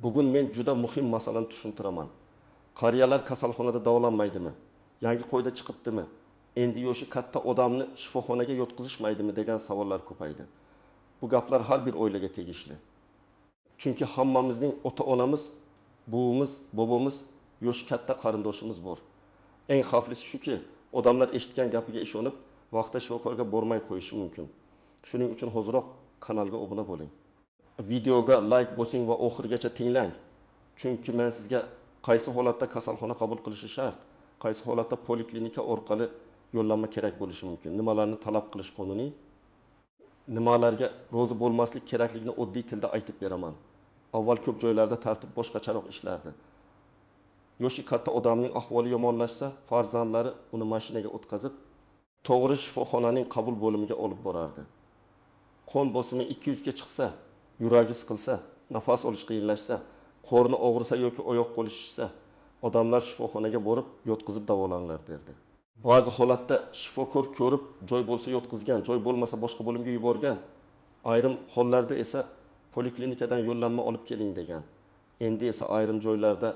Bugun men juda muhim masalani tushuntiraman. Qariyalar kasalxonada davolanmaydimi? Yangi qoida chiqibdimi? Endi yoshi katta odamni shifoxonaga yotqizishmaydimi degan savollar ko'paydi. Bu gaplar har bir oilaga tegishli. Chunki hammamizning ota-onamiz, buvimiz, bobomiz, yoshi katta qarindoshimiz bor. Eng xavflisi shuki, odamlar eshitgan gapiga ishonib, vaqtida shifokorga bormay qo'yishi mumkin. Shuning uchun hoziroq kanalga obuna bo'ling. Videoga like bosing va oxirigacha tinglang. Chunki men sizga qaysi holatda kasalxona qabul qilishi shart, qaysi holatda poliklinika orqali yo'llanma kerak bo'lishi mumkin, nimalarni talab qilish qonuniy, nimalarga rozi bo'lmaslik kerakligini oddiy tilda aytib beraman. Avval ko'p joylarda tartib boshqacharoq ishlardi. Yoshi katta odamning ahvoli yomonlashsa, farzandlari uni mashinaga o'tkazib, to'g'ri shifoxonaning qabul bo'limiga olib borardi. Qon bosimi 200 ga chiqsa, yuragi siqilsa, nafas olish qiyinlashsa, qorni og'risa yoki oyoq qo'li shishsa, odamlar shifoxonaga borib yotqizib davolanglar derdi. Ba'zi holatda shifokor ko'rib, joy bo'lsa yotqizgan, joy bo'lmasa boshqa bo'limga yuborgan. Ayrim hollarda esa poliklinikadan yo'llanma olib keling degan. Endi esa ayrim joylarda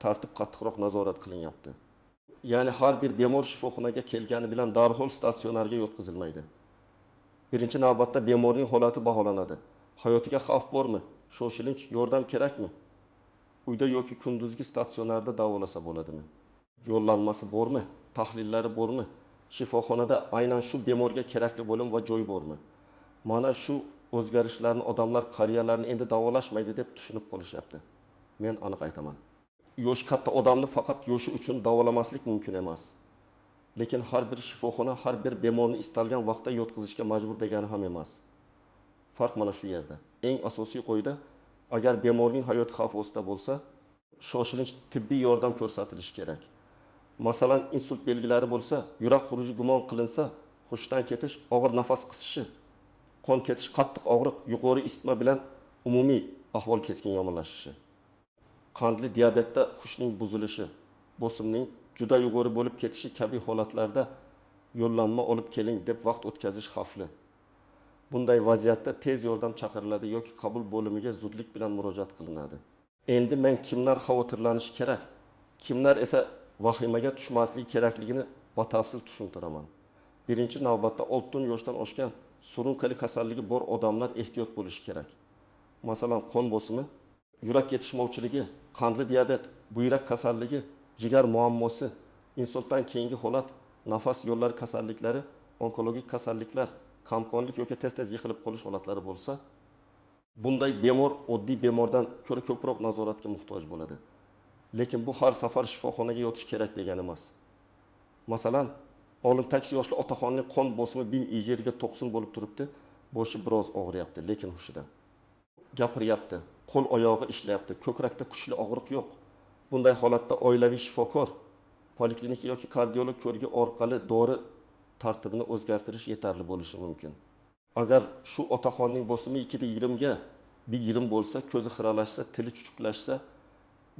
tartib qattiqroq nazorat qilinyapti. Ya'ni har bir bemor shifoxonaga kelgani bilan darhol statsionarga yotqizilmaydi. Birinchi navbatda bemorning holati baholanadi. Hayotiga xavf bormi? Shoshilinch yordam kerakmi? Uyda yoki kunduzgi statsionarda davolasa bo'ladimi? Yo'llanmasi bormi? Tahlillari bormi? Shifoxonada aynan shu bemorga kerakli bo'lim va joy bormi? Mana shu o'zgarishlarni odamlar qariyalarni endi davolashmaydi deb tushunib qolishyapti. Men aniq aytaman. Yoshi katta odamni faqat yoshi uchun davolamaslik mumkin emas. Lekin har bir shifoxona har bir bemorni istalgan vaqtda yotqizishga majbur degani ham emas. Farq mana shu yerda. Eng asosiy qoida, agar bemorning hayoti xavf ostida bo'lsa, shoshilinch tibbiy yordam ko'rsatilishi kerak. Masalan, insult belgilari bo'lsa, yurak xuruji gumon qilinsa, hushdan ketish, og'ir nafas qisishi, qon ketish, qattiq og'riq, yuqori isitma bilan umumiy ahvol keskin yomonlashishi. Qandli diabetda hushning buzilishi, bosimning juda yuqori bo'lib ketishi kabi holatlarda yo'llanma olib keling deb vaqt o'tkazish xavfli. Bunday vaziyatda tez yordam chaqiriladi yoki qabul bo'limiga zudlik bilan murojaat qilinadi. Endi men kimlar xavotirlanishi kerak, kimlar esa vahimaga tushmasligi kerakligini batafsil tushuntiraman. Birinchi navbatda 60 yoshdan oshgan surunkali kasalligi bor odamlar ehtiyot bo'lishi kerak. Masalan, qon bosimi, yurak yetishmovchiligi, qandli diabet, buyrak kasalligi, jigar muammosi, insultdan keyingi holat, nafas yo'llari kasalliklari, onkologik kasalliklar, kamqonlik yoki tez-tez yiqilib qolish holatlari bo'lsa, bunday bemor oddiy bemordan ko'ra ko'proq nazoratga muhtoj bo'ladi. Lekin bu har safar shifoxonaga yotish kerak degani emas. Masalan, 68 yoshli otaxonning qon bosimi 1090 bo'lib turibdi, boshi biroz og'riyapti, lekin hushida. Gapiryapti, qo'l oyog'i ishlayapti, ko'krakda kuchli og'riq yo'q. Bunday holatda oilaviy shifokor, poliklinika yoki kardiolog ko'rigi orqali dori tartibini o'zgartirish yetarli bo'lishi mumkin. Agar shu otaxonning bosimi 220 ga 120 bo'lsa, ko'zi xiralashsa, tili chuchuklashsa,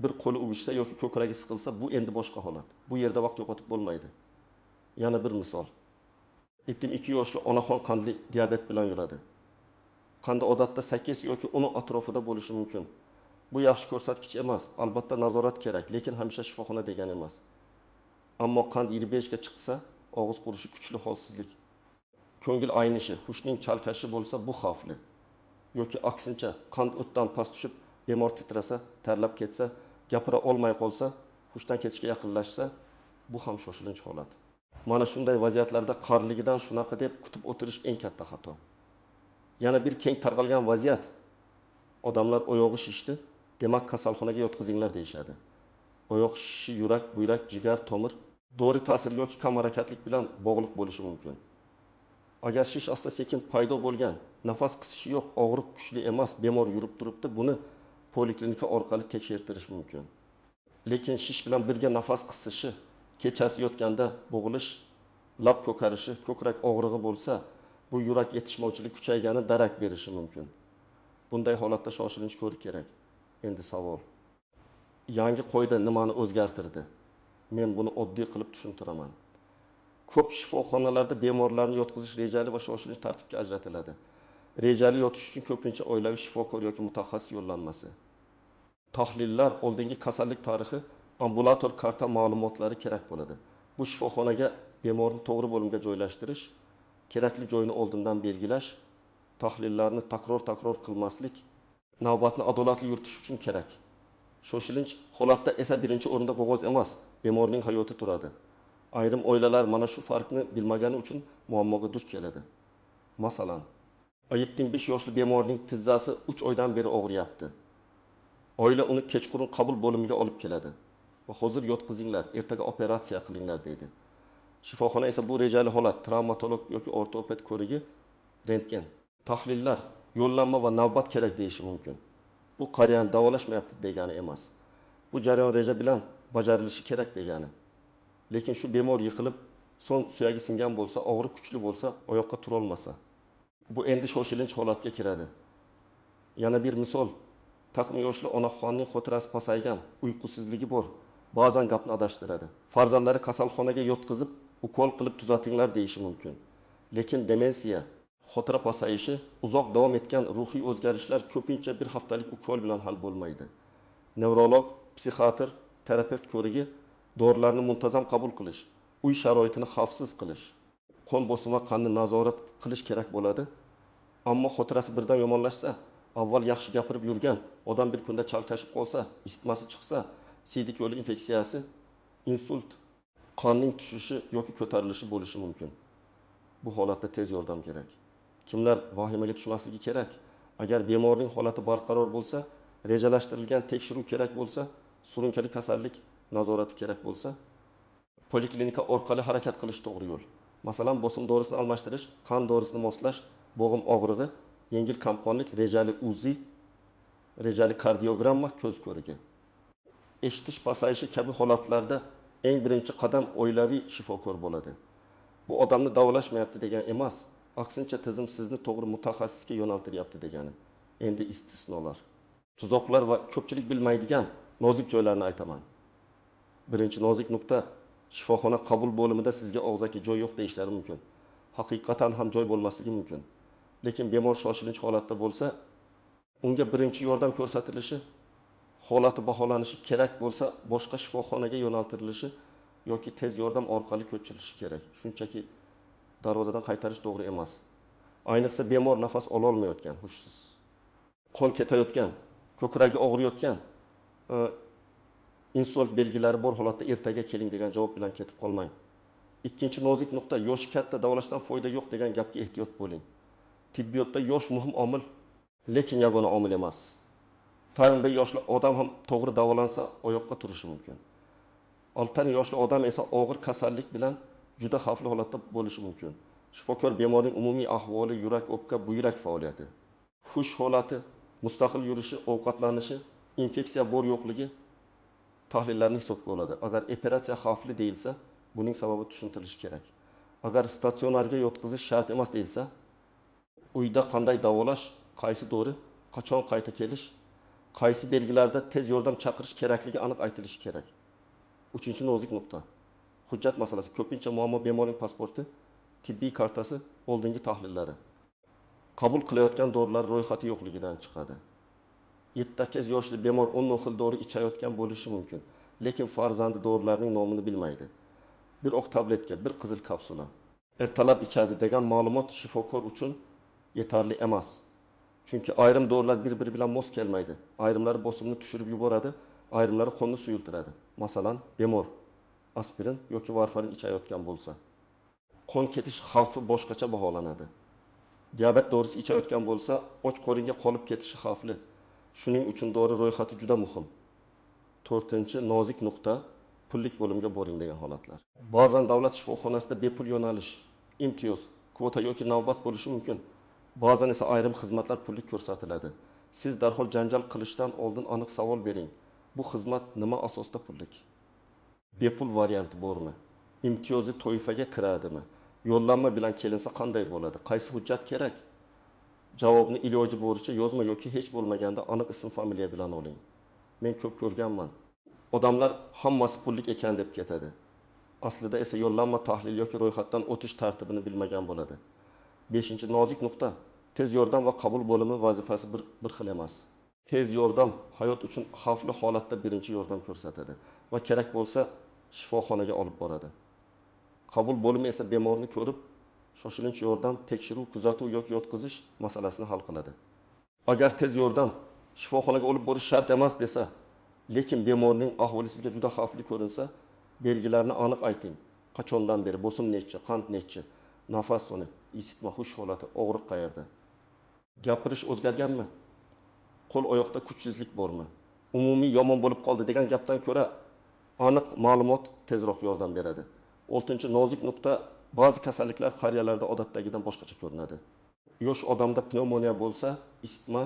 bir qo'li uvishsa yoki ko'kragi siqilsa, bu endi boshqa holat. Bu yerda vaqt yo'qotib bo'lmaydi. Yana bir misol. 72 yoshli onaxon qandli diabet bilan yuradi. Qandi odatda 8 yoki 10 atrofida bo'lishi mumkin. Bu yaxshi ko'rsatkich emas. Albatta nazorat kerak, lekin hamisha shifoxona degani emas. Ammo qand 25 ga chiqsa, og'iz qurishi, kuchli holsizlik, ko'ngil aynishi, hushning chalkashi bo'lsa, bu xavfli. Yoki aksincha, qand o'tdan past tushib, bemor titrasa, terlab ketsa, gapira olmay qolsa, hushdan ketishga yaqinlashsa, bu ham shoshilinch holat. Mana shunday vaziyatlarda qarligidan shunaqa deb kutib o'tirish eng katta xato. Yana bir keng tarqalgan vaziyat. Odamlar oyog'i shishdi, demak kasalxonaga yotqizinglar deyishadi. Oyoq shishishi yurak, buyrak, jigar, tomir, dori ta'siri yoki kam harakatlik bilan bog'liq bo'lishi mumkin. Agar shish asta-sekin paydo bo'lgan, nafas qisishi yo'q, og'riq kuchli emas, bemor yurib turibdi, buni poliklinika orqali tekshirtirish mumkin. Lekin shish bilan birga nafas qisishi, kechasi yotganda bo'g'ilish, lab ko'karishi, ko'krak og'rig'i bo'lsa, bu yurak yetishmovchiligi kuchaygani darak berishi mumkin. Bunday holatda shoshilinch ko'rik kerak. Endi savol. Yangi qoida nimani o'zgartirdi? Men buni oddiy qilib tushuntiraman. Ko'p shifoxonalarda bemorlarni yotqizish rejali va shoshilinch tartibga ajratiladi. Rejali yotish uchun ko'pincha oilaviy shifokor yoki mutaxassis yo'llanmasi, Tahlillar, oldingi kasallik tarixi, ambulator karta ma'lumotlari kerak bo'ladi. Bu shifoxonaga bemorni to'g'ri bo'limga joylashtirish, kerakli joyni oldindan belgilash, tahlillarni takror-takror qilmaslik, navbatni adolatli yuritish uchun kerak. Shoshilinch holatda esa birinchi o'rinda qog'oz emas, bemorning hayoti turadi. Ayrim oilalar mana shu farqni bilmagani uchun muammoga duch keladi. Masalan, 75 yoshli bemorning tizzasi 3 oydan beri og'riyapti. Oila uni kechqurun qabul bo'limiga olib keladi va hozir yotqizinglar, ertaga operatsiya qilinglar deydi. Shifoxona esa bu rejali holat, travmatolog yoki ortoped ko'rigi, rentgen, tahlillar, yo'llanma va navbat kerak deyishi mumkin. Bu qariyani davolashmayapti degani emas. Bu jarayon reja bilan bajarilishi kerak degani. Lekin shu bemor yiqilib, so'ng suyagi singan bo'lsa, og'riq kuchli bo'lsa, oyoqqa turolmasa, bu endi shoshilinch holatga kiradi. Yana bir misol, taqim yoshli onaxonning xotirasi pasaygan, uyqusizligi bor, ba'zan gapni adashtiradi. Farzandlari kasalxonaga yotqizib, ukol qilib tuzatinglar deyishi mumkin. Lekin demensiya, xotira pasayishi, uzoq davom etgan ruhiy o'zgarishlar ko'pincha bir haftalik ukol bilan hal bo'lmaydi. Nevrolog, psixiatr, terapevt ko'rigi, dorilarni muntazam qabul qilish, uy sharoitini xavfsiz qilish, qon bosimi va qonni nazorat qilish kerak bo'ladi. Ammo xotirasi birdan yomonlashsa, avval yaxshi gapirib yurgan odam bir kunda chalkashib qolsa, isitmasi chiqsa, siydik yo'li infeksiyasi, insult, qonning tushishi yoki ko'tarilishi bo'lishi mumkin. Bu holatda tez yordam kerak. Kimlar vahimaga tushmasligi kerak? Agar bemorning holati barqaror bo'lsa, rejalashtirilgan tekshiruv kerak bo'lsa, surunkali kasallik nazorati kerak bo'lsa, poliklinika orqali harakat qilish to'g'ri yo'l. Masalan, bosim dorisini almashtirish, qon dorisini moslash, bo'g'im og'rig'i, yengil kamqonlik, rejali UZI, rejali kardiogramma, ko'z ko'rigi. Eshitish pasayishi kabi holatlarda eng birinchi qadam oilaviy shifokor bo'ladi. Bu odamni davolashmayapti degan emas, aksincha tizim sizni to'g'ri mutaxassisga yo'naltiryapti degani. Endi istisnolar, tuzoqlar va ko'pchilik bilmaydigan nozik joylarni aytaman. Birinchi nozik nuqta, shifoxona qabul bo'limida sizga og'zaki joy yo'q deyishlari mumkin. Haqiqatan ham joy bo'lmasligi mumkin. Lekin bemor shoshilinch holatda bo'lsa, unga birinchi yordam ko'rsatilishi, holati baholanishi kerak bo'lsa, boshqa shifoxonaga yo'naltirilishi yoki tez yordam orqali ko'chirilishi kerak. Shunchaki darvozadan qaytarish to'g'ri emas. Ayniqsa bemor nafas ololmayotgan, hushsiz, qon ketayotgan, ko'kragi og'riyotgan, insult belgilari bor holatda ertaga keling degan javob bilan ketib qolmang. Ikkinchi nozik nuqta, yoshi katta davolashdan foyda yo'q degan gapga ehtiyot bo'ling. Tibbiyotda yosh muhim omil, lekin yagona omil emas. 85 yoshli odam ham to'g'ri davolansa oyoqqa turishi mumkin. 60 yoshli odam esa og'ir kasallik bilan juda xavfli holatda bo'lishi mumkin. Shifokor bemorning umumiy ahvoli, yurak, o'pka, buyrak faoliyati, hush holati, mustaqil yurishi, ovqatlanishi, infeksiya bor yo'qligi tahlillarni hisobga oladi. Agar operatsiya xavfli deyilsa, buning sababi tushuntirilishi kerak. Agar statsionarga yotqizish shart emas deyilsa, uyda qanday davolash, qaysi dori, qachon qayta kelish, qaysi belgilarda tez yordam chaqirish kerakligi aniq aytilishi kerak. Uchinchi nozik nuqta, hujjat masalasi. Ko'pincha muammo bemorning pasporti, tibbiy kartasi, oldingi tahlillari, qabul qilayotgan dorilar ro'yxati yo'qligidan chiqadi. 78 yoshli bemor 10 xil dori ichayotgan bo'lishi mumkin, lekin farzandi dorilarning nomini bilmaydi. Bir oq tabletka, bir qizil kapsula ertalab ichadi degan ma'lumot shifokor uchun yetarli emas. Chunki ayrim dorilar bir-biri bilan mos kelmaydi. Ayrimlari bosimni tushirib yuboradi, ayrimlari qonni suyultiradi. Masalan, bemor aspirin yoki varfarin ichayotgan bo'lsa, qon ketish xavfi boshqacha baholanadi. Diabet dorisi ichayotgan bo'lsa, och qoringa qolib ketishi xavfli. Shuning uchun dori ro'yxati juda muhim. To'rtinchi nozik nuqta, pullik bo'limga boring degan holatlar. Ba'zan davlat shifoxonasida bepul yo'nalish, imtiyoz, kvota yoki navbat bo'lishi mumkin. Ba'zan esa ayrim xizmatlar pullik ko'rsatiladi. Siz darhol janjal qilishdan oldin aniq savol bering. Bu xizmat nima asosda pullik? Bepul varianti bormi? Imtiyozli toifaga kiradimi? Yo'llanma bilan kelinsa qanday bo'ladi? Qaysi hujjat kerak? Javobni iloji boricha yozma yoki hech bo'lmaganda aniq ism familiya bilan oling. Men ko'p ko'rganman. Odamlar hammasi pullik ekan deb ketadi. Aslida esa yo'llanma, tahlil yoki ro'yxatdan o'tish tartibini bilmagan bo'ladi. 5. Nozik nuqta, tez yordam va qabul bo'limi vazifasi bir xil emas. Tez yordam hayot uchun xavfli holatda birinchi yordam ko'rsatadi va kerak bo'lsa shifoxonaga olib boradi. Qabul bo'limi esa bemorni ko'rib, shoshilinch yordam, tekshiruv, kuzatuv yoki yotqizish masalasini hal qiladi. Agar tez yordam shifoxonaga olib borish shart emas desa, lekin bemorning ahvoli sizga juda xavfli ko'rinsa, belgilarni aniq ayting. Qachondan beri, bosim nechi, qand nechi, nafas soni, isitma, hush holati, og'riq qayerda? Gapirish o'zgarganmi? Qo'l oyoqda kuchsizlik bormi? Umumiy yomon bo'lib qoldi degan gapdan ko'ra aniq ma'lumot tezroq yordam beradi. Oltinchi nozik nuqta, ba'zi kasalliklar qariyalarda odatdagidan boshqacha ko'rinadi. Yosh odamda pnevmoniya bo'lsa, isitma,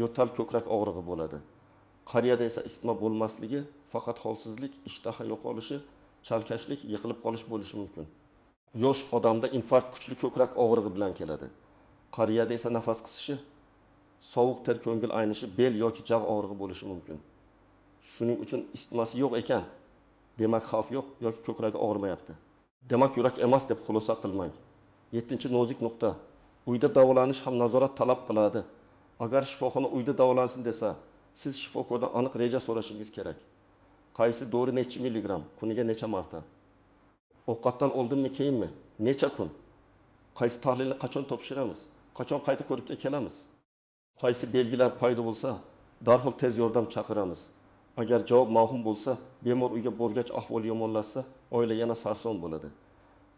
yo'tal, ko'krak og'rig'i bo'ladi. Qariyada esa isitma bo'lmasligi, faqat holsizlik, ishtaha yo'qolishi, chalkashlik, yiqilib qolish bo'lishi mumkin. Yosh odamda infarkt kuchli ko'krak og'rig'i bilan keladi. Qariyada esa nafas qisishi, sovuq ter, ko'ngil aynishi, bel yoki jag' og'rig'i bo'lishi mumkin. Shuning uchun isitmasi yo'q ekan, demak xavf yo'q yoki ko'kragi og'rimayapti, demak yurak emas deb xulosa qilmang. Yettinchi nozik nuqta, uyda davolanish ham nazorat talab qiladi. Agar shifoxona uyda davolansin desa, siz shifokordan aniq reja so'rashingiz kerak. Qaysi dori necha milligram, kuniga necha marta? Ovqatdan oldinmi, keyinmi? Necha kun? Qaysi tahlilni qachon topshiramiz? Qachon qayta ko'rikka kelamiz? Qaysi belgilar paydo bo'lsa, darhol tez yordam chaqiramiz. Agar javob mavhum bo'lsa, bemor uyga borgach ahvoli yomonlashsa, oila yana sarson bo'ladi.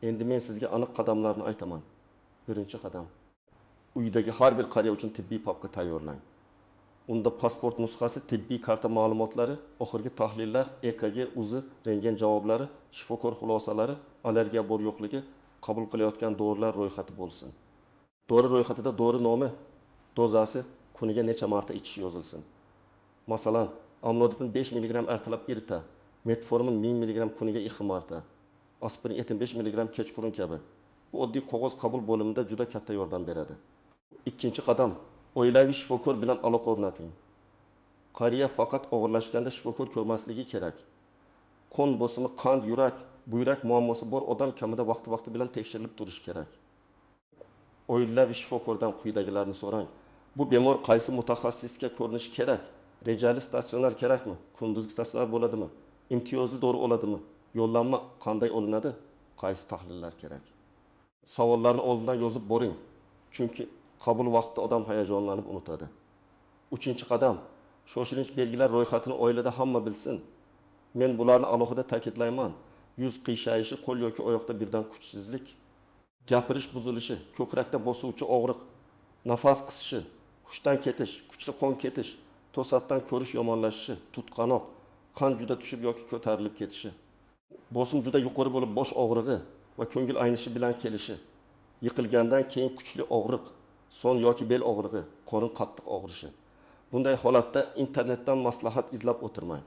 Endi men sizga aniq qadamlarni aytaman. Birinchi qadam. Uydagi har bir qariya uchun tibbiy papka tayyorlang. Unda pasport nusxasi, tibbiy karta ma'lumotlari, oxirgi tahlillar, EKG, UZI, rentgen javoblari, shifokor xulosalari, allergiya bor yo'qligi, qabul qilayotgan dorilar ro'yxati bo'lsin. Dori ro'yxatida dori nomi, dozasi, kuniga necha marta ichish yozilsin. Masalan, amlodipin 5 mg ertalab erta, metformin 1000 mg kuniga 2 marta, aspirin 75 mg kechqurun kabi. Bu oddiy qog'oz qabul bo'limida juda katta yordam beradi. Ikkinchi qadam, oilaviy shifokor bilan aloqa o'rnating. Qariya faqat og'irlashganda shifokor ko'rmasligi kerak. Qon bosimi, qand, yurak, buyrak muammosi bor odam kamida vaqti-vaqti bilan tekshirilib turishi kerak. Oilaviy shifokordan quyidagilarni so'rang. Bu bemor qaysi mutaxassisga ko'rinishi kerak? Rejali statsionar kerakmi? Kunduzgi statsionar bo'ladimi? Imtiyozli dori oladimi? Yo'llanma qanday olinadi? Qaysi tahlillar kerak? Savollarni oldindan yozib boring. Chunki qabul vaqtida odam hayajonlanib unutadi. Uchinchi qadam, shoshilinch belgilar ro'yxatini oilada hamma bilsin. Men bularni alohida ta'kidlayman. Yuz qiyshayishi, qo'l yoki oyoqda birdan kuchsizlik, gapirish buzilishi, ko'krakda bosuvchi og'riq, nafas qisishi, hushdan ketish, kuchli qon ketish, to'satdan ko'rish yomonlashishi, tutqanoq, qon juda tushib yoki ko'tarilib ketishi, bosim juda yuqori bo'lib bosh og'rig'i va ko'ngil aynishi bilan kelishi, yiqilgandan keyin kuchli og'riq, son yoki bel og'rig'i, qorin qattiq og'rishi. Bunday holatda internetdan maslahat izlab o'tirmang.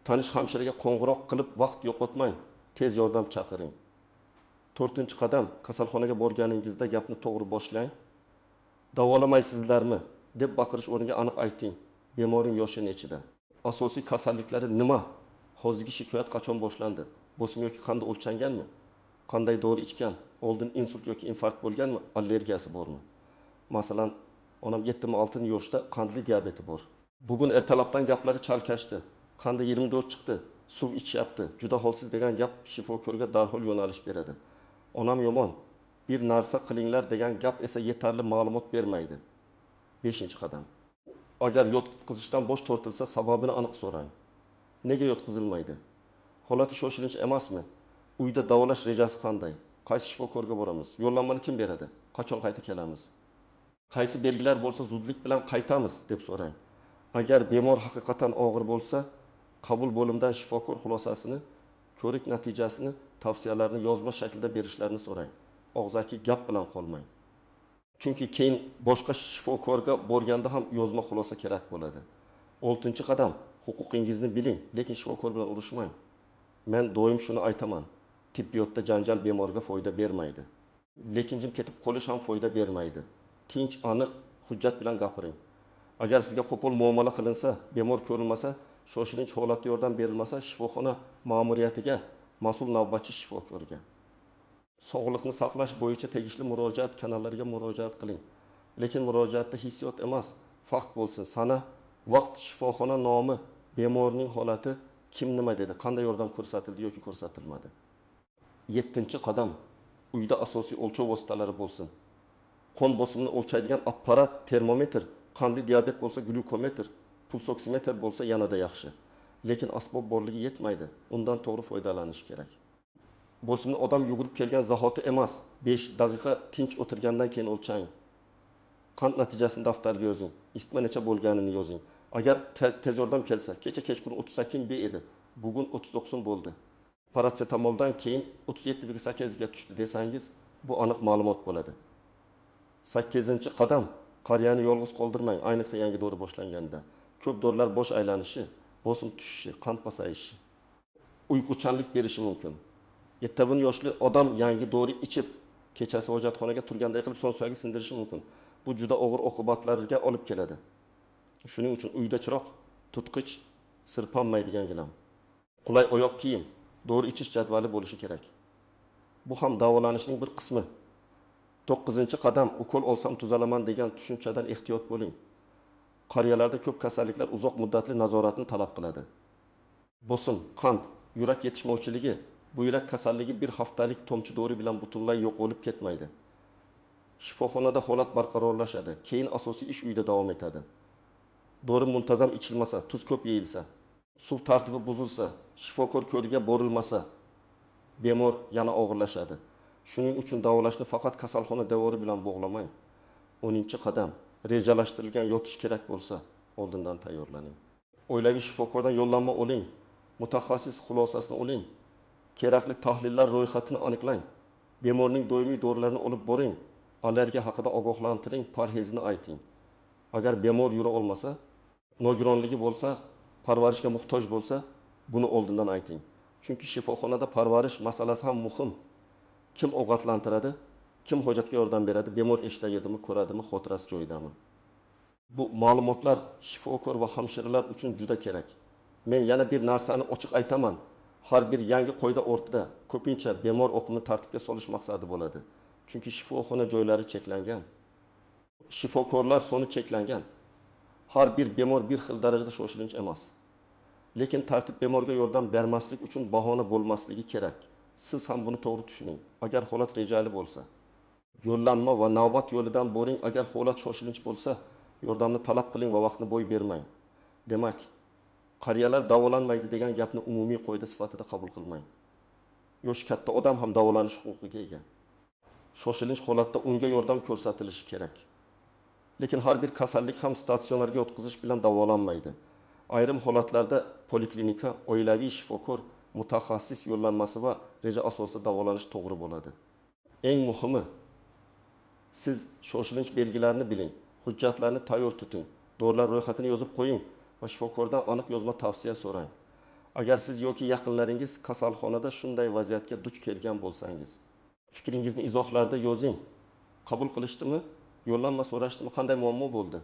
Tanish hamshiraga qo'ng'iroq qilib vaqt yo'qotmang, tez yordam chaqiring. To'rtinchi qadam, kasalxonaga borganingizda gapni to'g'ri boshlang. Davolamaysizlarmi deb baqirish o'rniga aniq ayting. Bemorning yoshi nechida? Asosiy kasalliklari nima? Hozirgi shikoyat qachon boshlandi? Bosim yoki qandi o'lchanganmi? Qanday dori ichgan? Oldin insult yoki infarkt bo'lganmi? Allergiyasi bormi? Masalan, onam 76 yoshda qandli diabeti bor. Bugun ertalabdan gaplari chalkashdi. Qandi 24 chiqdi, suv ichyapti, juda holsiz degan gap shifokorga darhol yo'nalish beradi. Onam yomon, bir narsa qilinglar degan gap esa yetarli ma'lumot bermaydi. 5-qadam. Agar yotqizishdan bosh tortilsa, sababini aniq so'rang. Nega yotqizilmaydi? Holati shoshilinch emasmi? Uyda davolash rejasi qanday? Qaysi shifokorga boramiz? Yo'llanmani kim beradi? Qachon qayta kelamiz? Qaysi belgilar bo'lsa zudlik bilan qaytamiz deb so'rang. Agar bemor haqiqatan og'ir bo'lsa, qabul bo'limidan shifokor xulosasini, ko'rik natijasini, tavsiyalarni yozma shaklda berishlarini so'rang. Og'zaki gap bilan qolmang. Chunki keyin boshqa shifokorga borganda ham yozma xulosa kerak bo'ladi. 6-qadam, huquqingizni biling, lekin shifokor bilan urushmang. Men doim shuni aytaman. Tibbiyotda janjal bemorga foyda bermaydi. Lekin jim ketib qolish ham foyda bermaydi. Tinch, aniq, hujjat bilan gapiring. Agar sizga qo'pol muomala qilinsa, bemor ko'rinmasa, shoshilinch holatda yordam berilmasa, shifoxona ma'muriyatiga, mas'ul navbatchi shifokorga, sog'liqni saqlash bo'yicha tegishli murojaat kanallariga murojaat qiling. Lekin murojaatda hissiyot emas, fakt bo'lsin, sana, Vaqt, shifoxona nomi, bemorning holati, kim nima dedi, qanday yordam ko'rsatildi yoki ko'rsatilmadi. Yettinchi qadam. Uyda asosiy o'lchov vositalari bo'lsin. Qon bosimini o'lchaydigan apparat, termometr, qandli diabet bo'lsa glyukometr, pulsoksimetr bo'lsa yanada yaxshi. Lekin asbob borligi yetmaydi. Undan to'g'ri foydalanish kerak. Bosimni odam yugurib kelgan zahoti emas, 5 daqiqa tinch o'tirgandan keyin o'lchang. Qand natijasini daftarga yozing. Isitma necha bo'lganini yozing. Agar tez yordam kelsa, kecha kechqurun 38 B edi, bugun 39 bo'ldi. Parasetamoldan keyin 37,8 ga tushdi desangiz, bu aniq ma'lumot bo'ladi. 8-qadam. Qariyani yolg'iz qoldirmang, ayniqsa yangi dori boshlanganda. Ko'p dorilar bosh aylanishi, bosim tushishi, qand pasayishi, uyquchanlik berishi mumkin. 7 yoshli odam yangi dori ichib, kechasi hojatxonaga turganday qilib son suyagi sindirishi mumkin. Bu juda og'ir oqibatlarga olib keladi. Shuning uchun uyda chiroq, tutqich, sirpanmaydigan gilam, qulay oyoq kiyim, dori ichish jadvali bo'lishi kerak. Bu ham davolanishning bir qismi. 9-qadam. Ukol olsam tuzalaman degan tushunchadan ehtiyot bo'ling. Qariyalarda ko'p kasalliklar uzoq muddatli nazoratni talab qiladi. Bosim, qand, yurak yetishmovchiligi, buyrak kasalligi bir haftalik tomchi dori bilan butunlay yo'q bo'lib ketmaydi. Shifoxonada holat barqarorlashadi, keyin asosiy ish uyda davom etadi. Dori muntazam ichilmasa, tuz ko'p yeyilsa, suv tartibi buzilsa, shifokor ko'rigiga borilmasa, bemor yana og'irlashadi. Shuning uchun davolashni faqat kasalxona devori bilan bog'lamang. 10-qadam. Rejalashtirilgan yotish kerak bo'lsa, oldindan tayyorlaning. Oilaviy shifokordan yo'llanma oling, mutaxassis xulosasini oling, kerakli tahlillar ro'yxatini aniqlang. Bemorning doimiy dorilarini olib boring, allergiya haqida ogohlantiring, parhezini ayting. Agar bemor yura olmasa, nogironligi bo'lsa, parvarishga muhtoj bo'lsa, buni oldindan ayting. Chunki shifoxonada parvarish masalasi ham muhim. Kim ovqatlantiradi, kim hojatga yordam beradi, bemor eshitadimi, ko'radimi, xotirasi joyidami? Bu ma'lumotlar shifokor va hamshiralar uchun juda kerak. Men yana bir narsani ochiq aytaman. Har bir yangi qoida ortida ko'pincha bemor oqimini tartibga solish maqsadi bo'ladi. Chunki shifoxona joylari cheklangan. Shifokorlar soni cheklangan. Har bir bemor bir xil darajada shoshilinch emas. Lekin tartib bemorga yordam bermaslik uchun bahona bo'lmasligi kerak. Siz ham buni to'g'ri tushuning. Agar holat rejali bo'lsa, yo'llanma va navbat yo'lidan boring. Agar holat shoshilinch bo'lsa, yordamni talab qiling va vaqtni bo'y bermang. Demak, qariyalar davolanmaydi degan gapni umumiy qoida sifatida qabul qilmang. Yoshi katta odam ham davolanish huquqiga ega. Shoshilinch holatda unga yordam ko'rsatilishi kerak. Lekin har bir kasallik ham statsionarga yotqizish bilan davolanmaydi. Ayrim holatlarda poliklinika, oilaviy shifokor, mutaxassis yo'llanmasi va reja asosida davolanish to'g'ri bo'ladi. Eng muhimi, siz shoshilinch belgilarni biling, hujjatlarni tayyor tuting, dorilar ro'yxatini yozib qo'ying va shifokordan aniq yozma tavsiya so'rang. Agar siz yoki yaqinlaringiz kasalxonada shunday vaziyatga duch kelgan bo'lsangiz, fikringizni izohlarda yozing. Qabul qilishdimi, yo'llanma so'rashdimi, qanday muammo bo'ldi?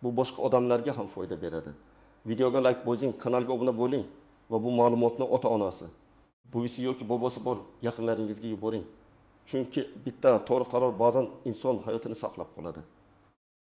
Bu boshqa odamlarga ham foyda beradi. Videoga like bosing, kanalga obuna bo'ling va bu ma'lumotni ota-onasi, buvisi yoki bobosi bor yaqinlaringizga yuboring. Chunki bitta to'g'ri qaror ba'zan inson hayotini saqlab qoladi.